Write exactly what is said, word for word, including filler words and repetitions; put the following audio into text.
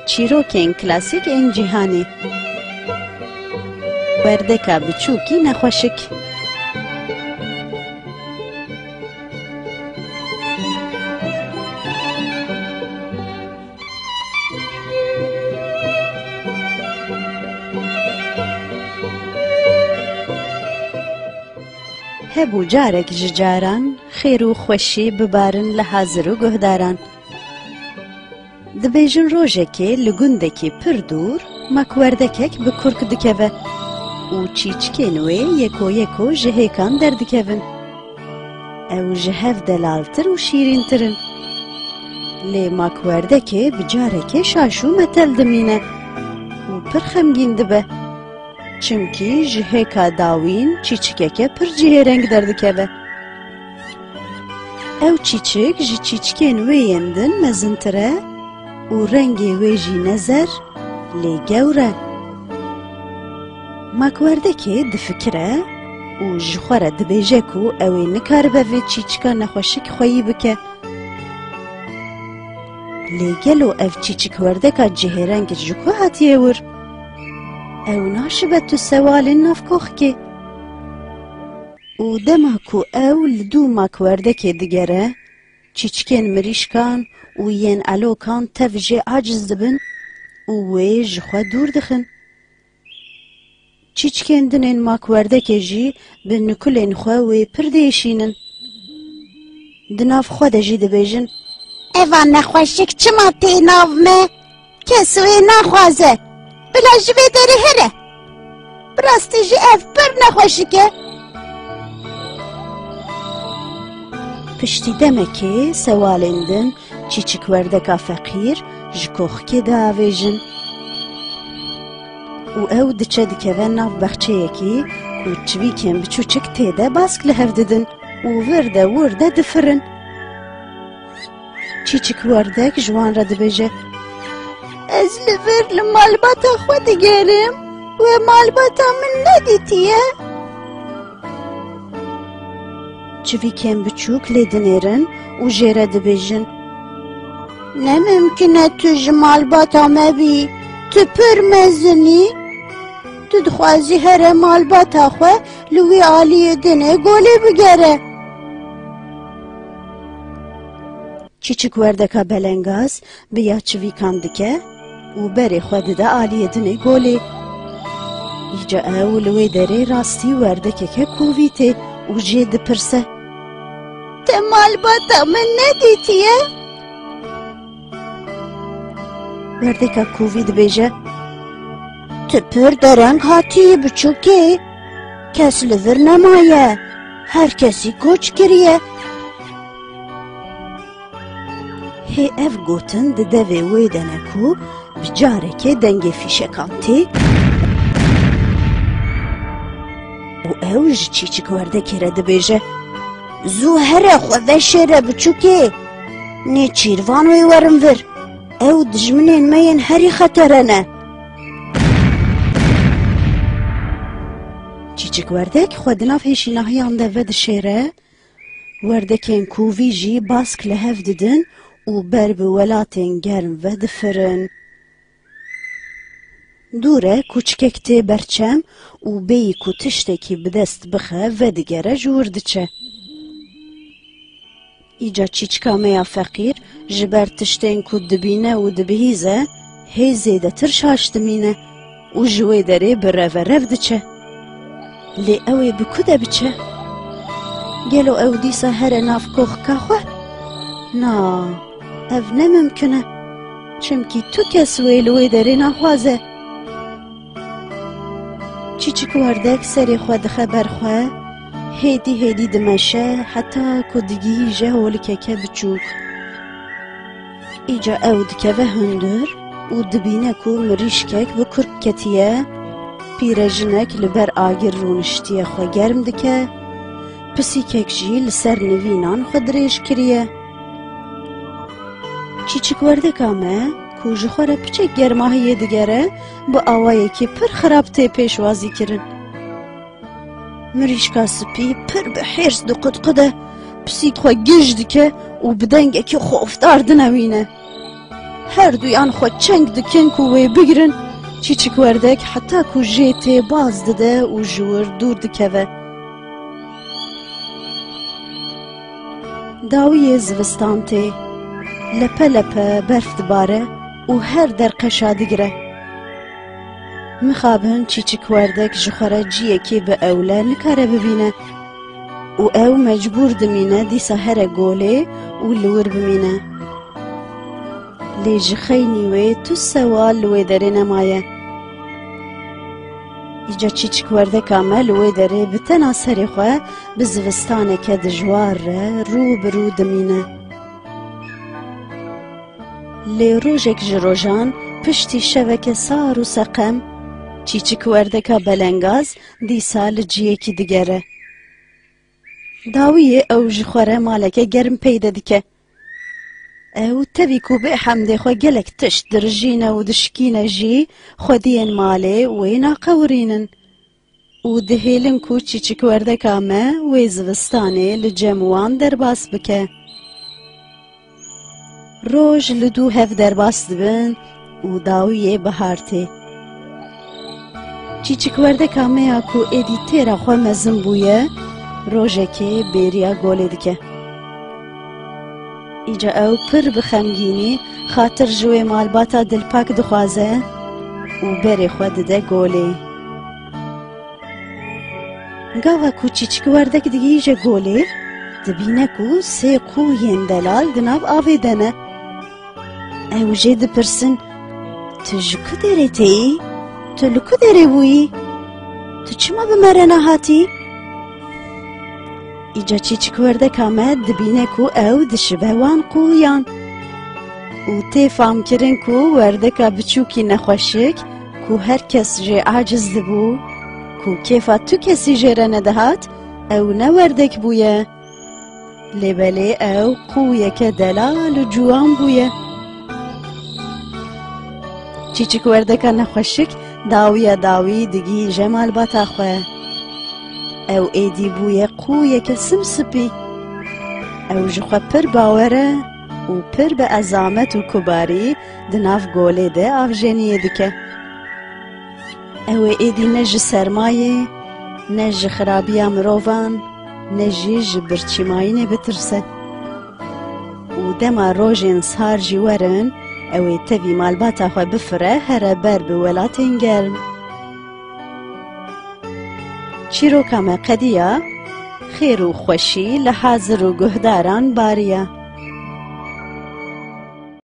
Çîrokên klasîk ên cîhanê. Werdeka biçûkî nexweşik. Hebû carek ji caran xêr û xweşî bibarin li hazir û guhdaran. Dibêjin rojekê li gundekî pir dûr makwerdekek bi kurk dikeve û çîçikên wê yeko yeko ji hêkan derdikevin. Ew ji hev delaltir û şîrîntir in. Lê makwerdekê bi carekê şaş û metel dimîne û pir xemgîn dibe. Çimkî ji hêka dawîn çîçikeke pir cihêreng derdikeve. Ew çîçik ji çîçikên wê yên din mezintir e û rengê wê jî ne zer, lê gewr e. Makwerdekê difikire û ji xwe re dibêje ku ew ê nikaribe vê çîçika nexweşik xweyî bike. Lê gelo ev çîçik werdeka cihêreng ji ku hatiye wir? Ew naşibe tu sewalên nav koxikê. Û dema ku ew li dû makwerdekê digere, çîçikên mirîşkan û yên elokan tev jê aciz dibin û wê ji xwe dûr dixin. Çîçikên din ên makwerdekê jî bi nikulên xwe wê pir diêşînin. Di nav xwe de jî dibêjin, "Eva nexweşik çima tê nav me? Kes wê naxwaze. Bila ji vê derê here. Bi rastî jî ev pir nexweşik e." Piştî demekê sewalên din çîçikwerdeka feqîr ji koxikê diavêjin. Û ew diçe dikeve nav bexçeyekî ku çivîkên biçûçik tê de bask li hev didin û vir de wir de difirin. Çîçikwerdek ji wan re dibêje, "Ez li vir li malbata xwe digerim, wê malbata min nedîtiye." Çivîkên biçûk lê dinêrin û jê re dibêjin, "Ne mimkin e tu ji malbata me bî, tu pir mezin î. Tu dixwazî here malbata xwe li wî aliyê dinê golê bigere." Çîçikwerdeka belengaz bi ya çivîkan dike û berê xwe dide aliyê dinê golê. Îca ew li wê derê rastî werdekeke kovî tê û jê dipirse, "Te malbata min nedîtiye?" Werdeka kovî dibêje, "Tu pir dereng hatiyî biçûkê. Kes li vir nemaye. Her kesî koç kiriye." Hê ev gotin di devê wê de ne ku bi carekê dengê fîşekan tê û ew ji çîçikwerdekê re dibêje, "Zû here xwe veşêre biçûkê. Nêçîrvan wê werin vir. Ew dijminên me yên herî xetere ne." Çîçikwerdek xwe di nav hêşînahiyan de vedişêre, werdekên kovî jî bask li hev didin û ber bi welatên germ vedifirin. Dûr e, koçikek tê ber çem û bêyî ku tiştekî bi dest bixe, vedigere ji wir diçe. Îca çîçika me ya feqîr ji ber tiştên ku dibîne û dibihîze, hê zêdetir şaş dimîne û ji wê derê bi reverev diçe. Lê ew ê bi ku de biçe? Gelo ew dîsa here nav koxika xwe? Na, ev ne mimkin e. Çimkî tu kes wê li wê derê naxwaze. Çîçikwerdek serê xwe dixe ber xwe, hêdî hêdî dimeşe heta ku digihîje holikeke biçûk. Îca ew dikeve hundir û dibîne ku mirîşkek bi kurk ketiye, pîrejinek li ber agir rûniştiye xwe germ dike, pisîkek jî li ser nivînan xwe dirêj kiriye. Çîçikwerdeka me ku ji xwe re piçek germahiyê digere, bi awayekî pir xirab tê pêşwazîkirin. Mirîşka spî pir bi hêrs diqutqide, pisîk xwe gij dike û bi dengekî xofdar dinewîne. Her duyan xwe çeng dikin ku wê bigirin. Çîçik werdek heta ku jê tê baz dide û ji wir dûr dikeve. Dawiyê zivistan tê. Lepe lepe berf dibare û her der qeşa digire. Mixabin çîçik werdek ji xwe re ciyekê bi ewle nikare bibîne û ew mecbûr dimîne dîsa here golê û li wir bimîne. Lê ji xeynî wê tu sewa li wê derê nemaye. Îca çîçik werdeka me li wê derê bi tena serê xwe bi zivistaneke dijwar re rû bi rû dimîne. Lê rojek ji rojan piştî şeveke sar û seqem, çîçik werdeka belengaz dîsa li ciyekî digere. Dawiyê ew ji xwe re maleke germ peyde dike. Ew tevî ku bê hemdê xwe gelek tişt dirijîne û dişikîne jî, xwediyên malê wê naqewirînin û dihêlin ku çîçik werdeka me wê zivistanê li cem wan derbas bike. Roj li dû hev derbas dibin û dawiyê bihar tê. Çîçik werdeka me ya ku êdî têra xwe mezin bûye, rojekê bêriya golê dike. Îca ew pir bi xemgînî xatir ji wê malbata dilpak dixwaze û berê xwe dide golê. Gava ku çîçik werdek digihîje golê, dibîne ku sê qûyên delal di nav avê de ne. Ew jê dipirsin, "Tu ji ku derê têyî? Tu li ku derê bûyî? Tu çima bi me re nehatî?" Îca çîçik werdeka me dibîne ku ew dişibe wan qûyan û tê famkirin ku werdeka biçûkî nexweşik ku her kes jê aciz dibû, ku kêfa tu kesî jê re nedihat, ew ne werdek bûye. Lê belê ew qûyeke delal û ciwan bûye. Çîçik werdeka nexweşik dawiya dawî digihîje malbata xwe. Ew êdî bûye qûyeke simsipî. Ew ji xwe pir bawer e û pir bi ezamet û kubarî di nav golê de avjeniyê dike. Ew ê êdî ne ji sermayê, ne ji xirabiya mirovan, ne jî ji birçîmayînê bitirse. Û dema rojên sar jî werin, ew ê tevî malbata xwe bifire here ber bi welatên germ. Çîroka me qediya, xêr û xweşî li hazir û guhdaran bariya.